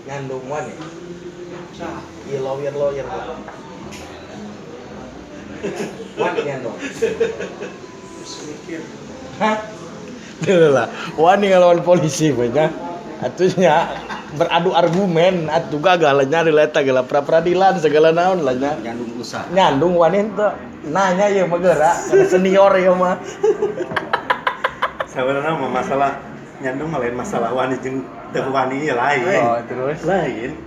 Nyandung wani. Iya, lawyer lawyer lah. Wani nyandung. Terus mikir. Hah? Tuh lah, wani ngelawan polisi banyak. Atuh nya beradu argumen, atuh gagal lah nyari lah eta geula pra peradilan segala naon lah nya. Nyandung usaha. Nyandung wani henteu? Nanya ieu mah geura, karena senior ieu mah. Sebenarnya mah masalah nyandung mah lain masalah wani jeung teu wani ya lain. Oh, terus? Lain.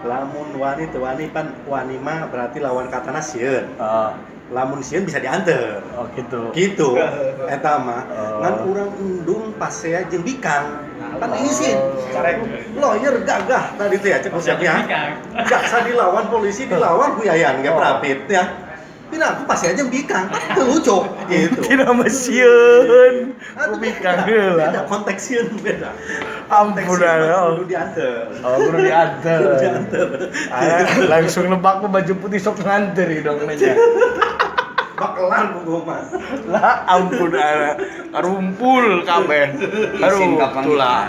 Lamun wani teu wani, pan wani mah berarti lawan katana sieun. Oh, Lamun sieun bisa diantar. Oh gitu. Gitu. Eta mah Oh. ngan urang endung pasea jeung bikang. Pan isin. Carek. Lawyer gagah tadi tuh ya, cek siapnya. Jaksa dilawan, polisi dilawan ku Yayan gak Oh. prapit ya. Pira aku pasti aja bikang, kan itu lucu gitu. Tidak mah sieun. Atuh Ku bikang beda, heula. beda konteks sieun beda. Ampun, Konteks sieun mah ayo. kudu diantar. Oh, kudu diantar. Kudu diantar. Ah, langsung nebak mah baju putih sok nganter dong nanya. Bakelan buku mah. Lah ampun ana. Karumpul kabeh. Aduh, Isin kapan itulah.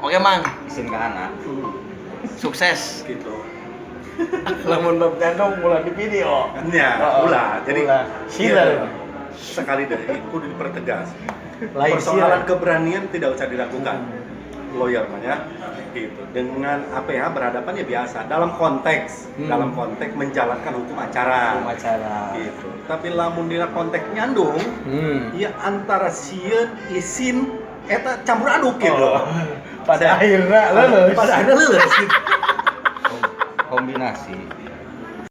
Oke, Mang. Isin ke anak. Sukses. Gitu. Lamun bab nyandung ulah di video. Ya, Oh, ulah. Jadi ulah. Sila. iya, sekali deui kudu dipertegas. Lain Persoalan sila. keberanian tidak usah diragukan. Lawyer mah ya. Gitu. Dengan APH berhadapan ya biasa dalam konteks, dalam konteks menjalankan hukum acara. Hukum acara. Gitu. Tapi lamun dina konteks nyandung, ya antara sieun isin eta campur aduk gitu. Oh. Pada akhirnya lulus. Pada akhirnya lulus gitu. Kombinasi.